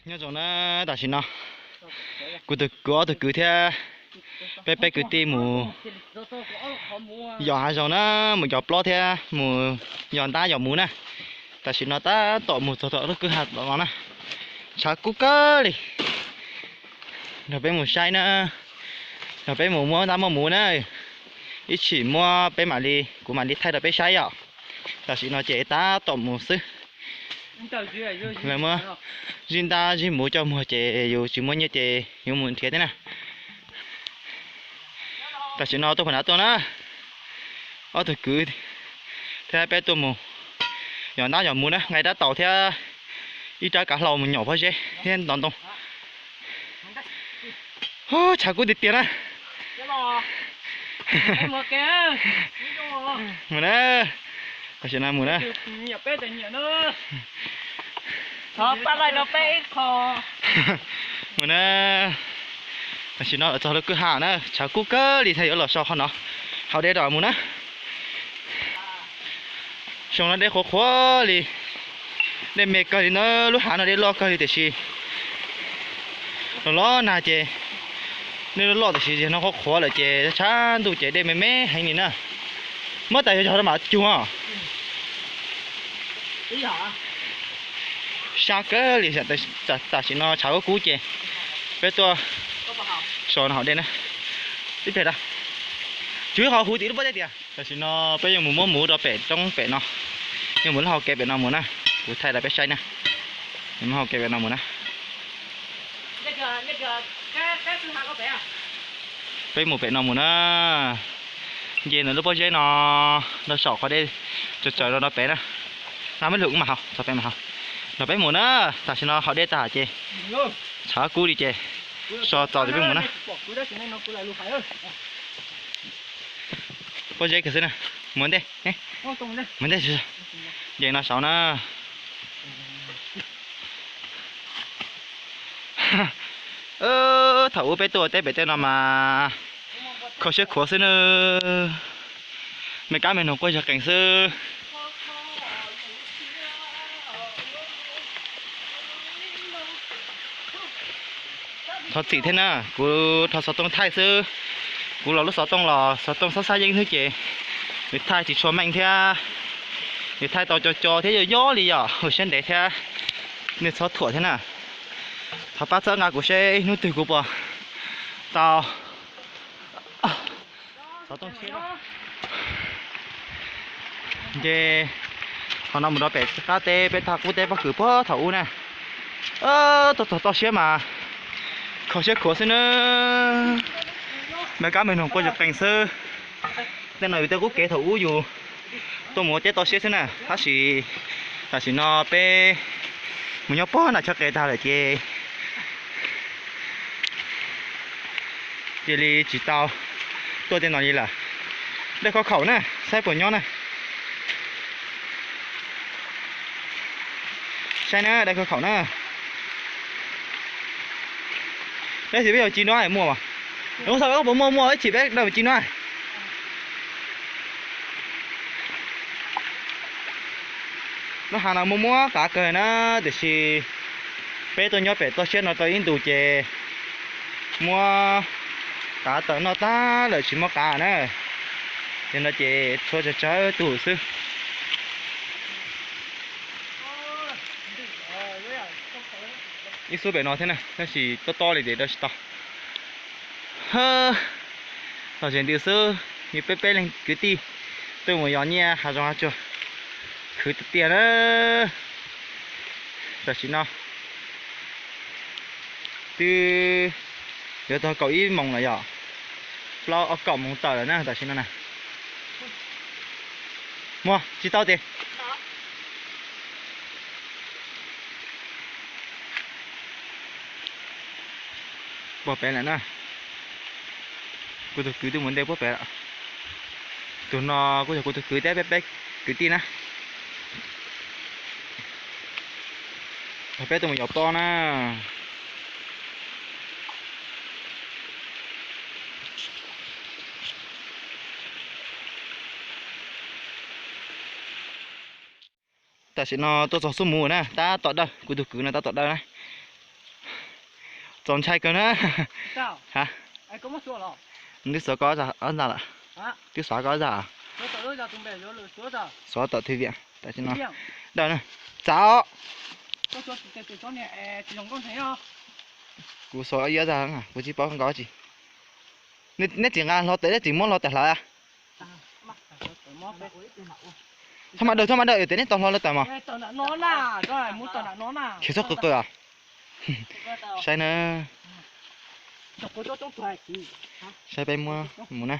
Nyob zoo na, tam sim no kuv tus kwv, ob tug kwv thiab peb peb kwv tij mus yos hav zoov na, mus yos plob thiab mus yos ntab yos mus na. Tam sim no tab tom mus txog tom lub kwj ha tom no na, tshav kub kawg li. Nrog peb mus saib na, nrog peb mus muab ntab muab mus na, ib chim muab peb mam li, kuv mam li thaij rau peb saib yom. Tam sim no ces tab tom mus xwb. Lawv muab zij ntab zij muv coj muag ces yus tsis muaj nyiaj ces yus mus nrhiav thiab na. Tam sim no tuaj pem nav tuaj na, ob tug kwv thiab peb tuaj mus yos ntab yos mus na, nqa rab taus thiab ib rab kav hlau mus nyom pob zeb thiab ntov ntoo. Tshav kub tiag tiag na. Mus na, tam sim no mus na. Mus na, tam sim no txog lub kwj ha na, tshav kub kawg li thiaj yuav los so qhov no, haus dej rau mus na. Xyoo no dej qhuav qhuav li, dej me kawg li na, lub hav no dej loj kawg li tiam sis los los nag ces dej loj loj tiam sis no qhuav qhuav lawm ces tshav ntuj ces dej me me heev li na. Muab tas yog yog rau mam cuag. Sab kawg li, tam sim no tshav kub kub ces peb tuaj so no haus dej na. Ib pliag da, tsuas ib qho huv tim lub pob zeb tiag. Tam sim no peb yuav mus muab muv rau pem roob pem no, yuav mus lub hau kev pem no mus na, kuv thaij rau peb saib na. Yuav mus hau kev pem no mus na. Peb mus pem no mus na. Nce ntawm lub pob zeb no rau saum qhov dej tsaws tsaws rau pem na. Nqa meb lug mam haus, txog pem mam haus. Nrog peb mus na, tam sim no haus dej tag ces tshav kub li ces so txaus ces peb mus na. Pob zeb kiag xwb na, mus ntej, mus ntej, nce no saud na. Thaum ub peb tuaj teb pem tej no mas kho siab khuav xwb na, me kab me noog quaj zog qees xwb. Thov txim thiab na, kuv rho xov tooj thaij xwb. Kuv los lub xov tooj los xov tooj xab xab yeeb xwb ces nws thaij tsis tshua meej thiab, nws thaij tau co co thiab yog yob li yom, ua siab ntev thiab. Nej txhob thuam thiab na. Thov pab txhawb nqa kuv seb hnub twg kuv puas tau xov tooj tshiab. Ces qhov no mus rau pem qab teb peb thaj qub teb pob kws puag thaum ub na. Tuaj txog toj siab mas kho siab khuav xwb na. Me kab me noog quaj zog qees xwb. Tej no yus tej qub kev thaum ub yus tuaj mus ua teb toj siab xwb na, tab sis tam sim no peb mus nyob puag nram chaw qes tag lawm ces cia li tsis tau tuaj tej no li lawm. Dawb khov khaum na, saib puas nyob na. Saib na, dawb khov khaum na. Tab sis peb yuav ci no muaj mas, ua txhua puas muaj muaj ib chim peb dawb ci no. Lub hav no muaj muaj qav kawg na, tiam sis peb tuaj nyob pem toj siab no tau ib ntus ces muab qav tawm noj tag lawm tsis muaj qav na. Ces no ces tshuav tsawg tsawg tus xwb. Ib xub pem no thiab na, tab sis tob tob li ces dawb tsis tau. Los ze ntws xwb, yus peb peb leeg kwv tij tuaj mus yos nyiaj hav zoov hav tsuag, khwv tiag tiag na. Tam sim no twb yuav txog kaum ib moos lawm yom, plaub kaum moos tawm lawm na tam sim no na. Muag tsis tau ces puag pem lawm na. Kuv tus kwv twb mus nte puag pem lawm. Tus no kuj yog kuv tus kwv thiab peb peb kwv tij na. Peb tuaj mus yos plob na. Tam sim no tuaj txog xub muv na, tab tom dawb, kuv tus kwv no tab tom dawb na. Txaus ntshai kawg na. Ha, twb xuav koj ob zaj lawm. Twb xuav koj ob zaj. Xuav tom thwj viam tam sim no. Dawb na. Txav os. Kuv xuav ib ob zaj, kuv tsis paub nqa tsi. Neb tsis nqa hlo tes, neb tsis muab hlo tes hlawv. Txhob mas dawj, txhob mas dawj, tes neb tau hlo lawv tawm mos. Khiav txhob qw qw os. Saib na. Saib peb muab mus na.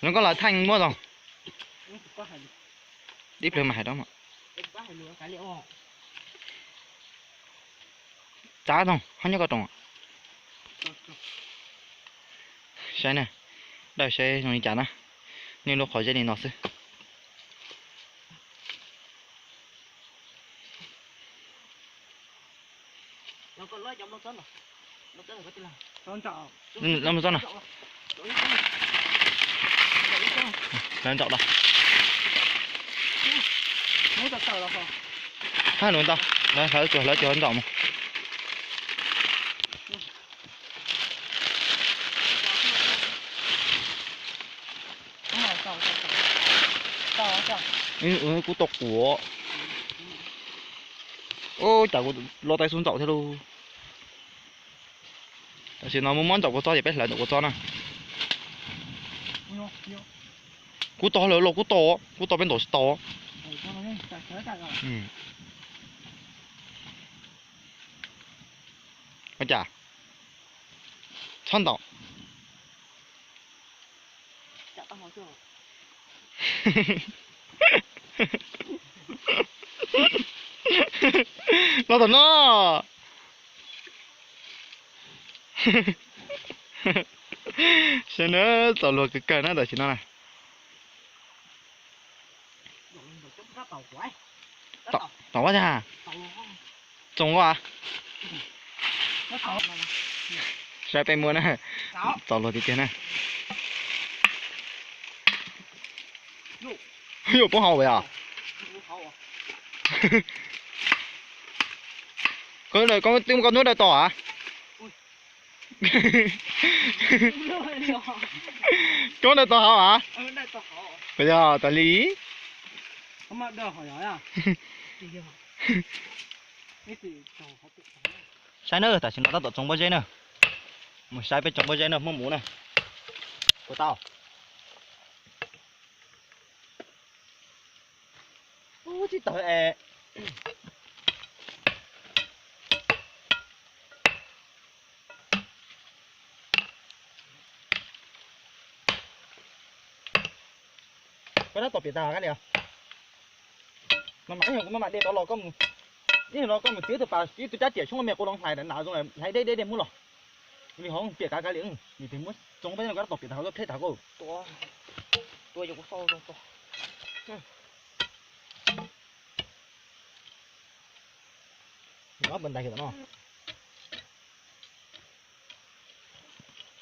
Zoo koj los theej muab zoo. Ib pliag mas hais rau. Txav zoo, ho nyob koj roos. Saib na, dawj saib zoo li cas na. Nej lub qhov zeb li no xwb. Los mus txog na. Lawv ntsaum da. Hab lus ntau, lawv hlawv tsuas hlawv tsuas ntsaum mus. Kuv tau quav. Ua cas kuv lo tais xub ntsaum thiab lauj. Tam sim no muab muab ntsaum kua txob ces peb hlawv ntsaum kua txob na. Kub tog lawm los kub tog, kub tog peb ntaus tsis tau. Ua cas? Txhob ntaus. Los tom no. Saib na, txaus luag kawg kawg na tam sim no na. Tom ua cas? Txoos a. Saib peb muab na. Txaus luag tiag tiag na. Yuav poob hauv yom. Koj twb muab koj hnub dawj tau a? Koj dawj tau hauv a? Puas yog tas li? Saib na, tam sim no tab tom tsoov pob zeb na. Mus saib peb tsoov pob zeb na, muab mus na. Puas tau? Ub, tsis tawg es. Koj tab tom piam tag kab li os. Mas mas ib nyuag kuv maj mam de tau los koj mus. Ib nyuag no koj mus txiav tus pas ib tug cab riam tshoob me quav loo hlais nram zoo hlais deb deb dej muab los. Li hov piam kav kab li, nim pem muab tsoov peb koj tab tom piam tag koj pleb tag koj. Tua, tua yog kuv xauj zoo tua. Ob ntais no.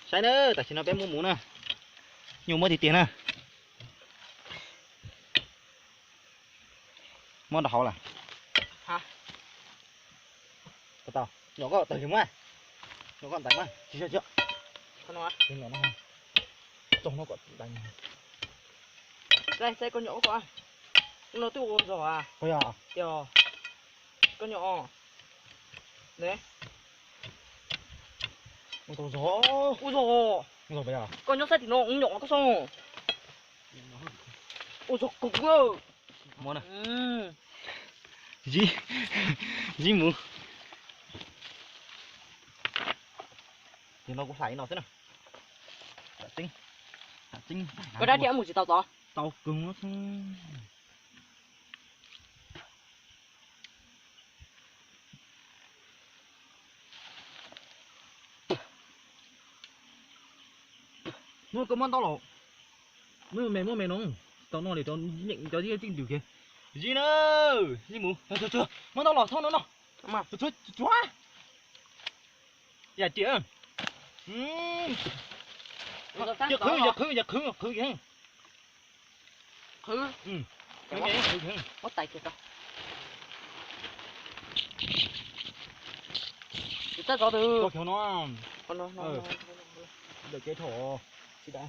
Saib na, tam sim no peb muab mus na. Nyuj muab tiag tiag na. Muab rau hauv lawm. Tau, nyuam koj tawg li muab. Nyuam koj ntais mas tsis yog. Tsoog no kom ntais. Saib koj nyuam koj. No twb ua zog a. Yog. Koj nyuam. Ne. Ua tau zog. Ua zog. Koj nyob saib tim no ua nyuam koj xauj. Ua zog kawg. Muab na. Zib, zib mus. Ces no kuv hlais no xwb na. Koj dab riam mus tsis tau tod. Tau kawg. Muab koj muab ntaub los. Muab me muab me no. Tau no li rau cov zib txij ntws kiag. Zib na, zib mus. Muab ntaub los thoob no no. Tsuav, tsuav. Yam riam. Yog qhwv, yog qhwv, yog qhwv, qhwv kiag. Qhwv. Qhwv kiag. Muab tais kiag tau. Tsis txawj tso twg. Koj khiav no. Ntawm kev dhau. Tsis tau.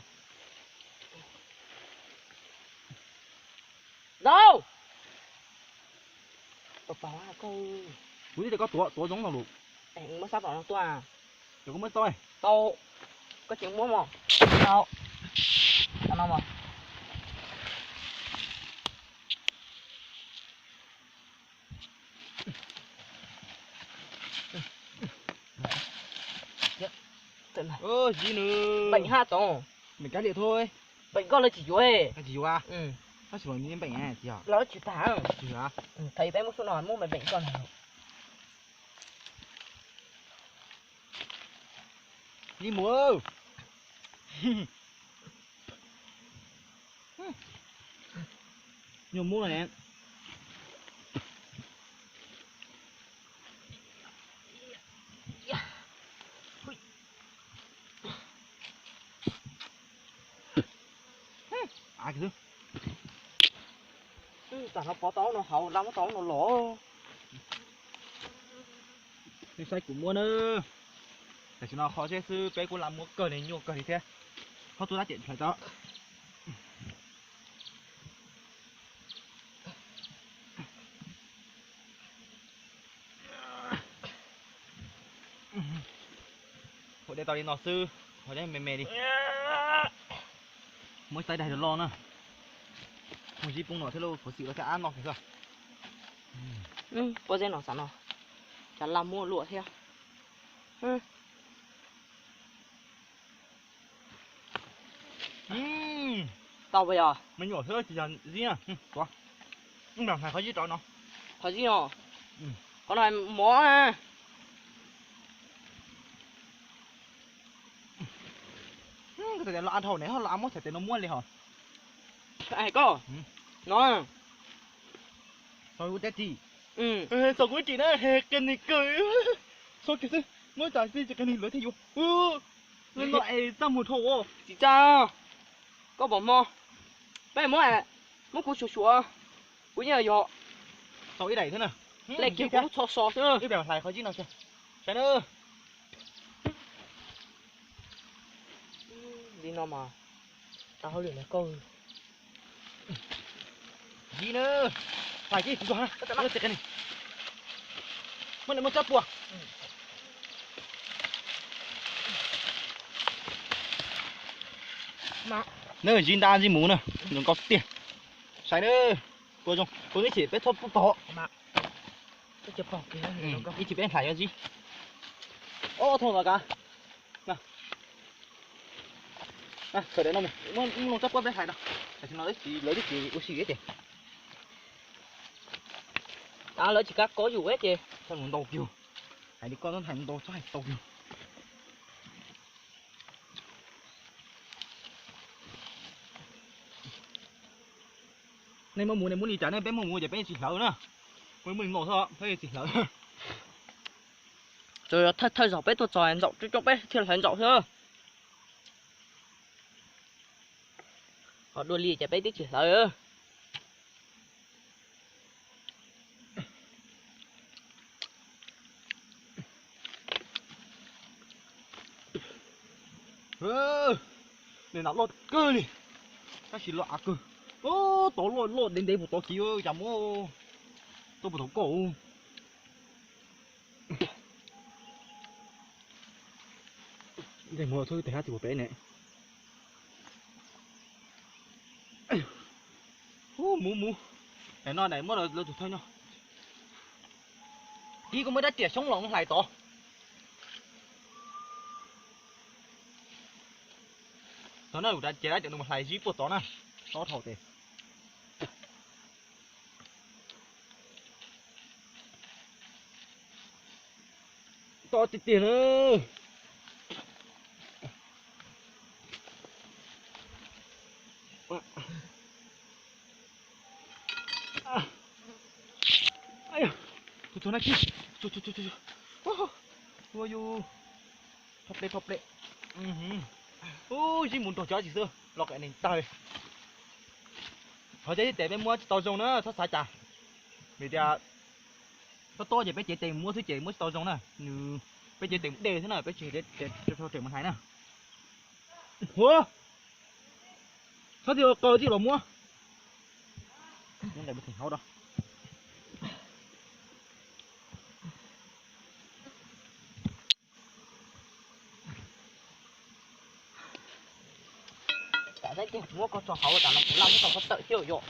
Zaub. Kuv twb tias koj tuav, tuav zoo no lus. Muab sab tom no tuaj. Ces koj muab txo. Tau. Koj tsis muab mos. Tau. Tau no mos. Zib nws. Npeem haj tsoom. Npeem kab liam thoj. Npeem koj lawv tsis yuav. Koj tsis yuav. Tab sis los nws npeem tiag. Lawv tsis tag. Tsis yuav. Thaiv peb muab xub no muab npeem koj no. Ni mus. Nyuag mub no ne. Tam no pov tau no hauv, lab muab tau no los. Nej saib kuv muab na. Tam sim no qhov seb xwb peb kuj lab muab kawg li, nyuaj kawg li thiab. Ho tus dab cem hlais tau. Ua dej tau li no xwb, qhov dej me me li. Muab ib tais daig rau loj na. Muaj zib poob no thiab lauj, khuv xim los thiab ab no kiag xwb. Pob zeb no xav no, cas laj muab luam thiab. Tau puas yog? Me nyuam xwb tsis yog zib na. Ib pliag hlais qhov zib rau no. Qhov zib no. Qhov no mov na. Koj txawm tias los a dhau ne, ho los a muab txhais tes no muab li hos. Koj no. Txog kuv ib ris na, he qe ni kawg. Txhob kiag xwb, muab tas xwb tsis qe ni lawv thiaj yuav. Lawv no es txaj muag dhau. Tsis txaj, koj pom hmo peb muab, muab kuv suav suav, kuv yeej yog. Tau ib daim thiab na. Lej kiag kuv lub txho so xwb. Ib pliag hlais qhov zib no kiag. Saib na. Li no mas tau hauj lwm na koj. Zib na. Hlais kiag kuv zog na. Muab, muab tsab pua. Na, zib ntab zib muv na, zoo nkauj tiag. Saib na, tua zoo, tua ib chim peb txhob pub pog. Ib chim peb hlais yuav zib. Ob thoo los kav. Sawv daws no, muab loo tsab puab peb hlais no. Tam sim no lawv twb tsis ua si ces, lawv tsis kav kov yus ces txhob mus ntaus kiag. Hais li koj txhob hais mus ntaus, txhob hais tau kiag. Nej muaj mus nej muab li cas ne, peb muaj mus ces peb tsis hlawv na. Muaj mus ntaus xwb, peb tsis hlawv. Tsuas yog thawj thawj zaug peb tuaj txog ntxaum coob coob peb thiaj hlawv ntxaum xwb. Ho dua li ces peb twb tsis hlawv. Nim no loj kawg li, tab sis loj av kawg. Tod loj loj ntev ntev puag tod kiv, cas muab tuaj puag tod koj. Ntxeeg mus txhob tes hab tsis puas peb ne. Ub, mus mus. Daim no daim muab lawv tus thawj nyob. Kib koj muab dab riam xyoob los hlais tod. Tod na, ces dab riam no mus hlais zib puag tod na. Tob dhau tes. Tob tiag tiag na. Tus txog na kis, ua yus, thoj pleb thoj pleb. Ub, zib mus nrog cov tsis xwb los qe neeg tawg. Qhov cov ib tes peb muab tsis tau zoo na, txhob xav cas. Vim tias Tob tob ces peb cev tes muab xwb ces muab tsis tau zoo na. Nws, peb cev tes de xwb na, peb tsis cev, tso rau mus hais na. Ua, txhob txij qaws los muab. Tam saib tiag, muab koj tso hauv tas no kuv laj muab tau koj tawm thiab yom.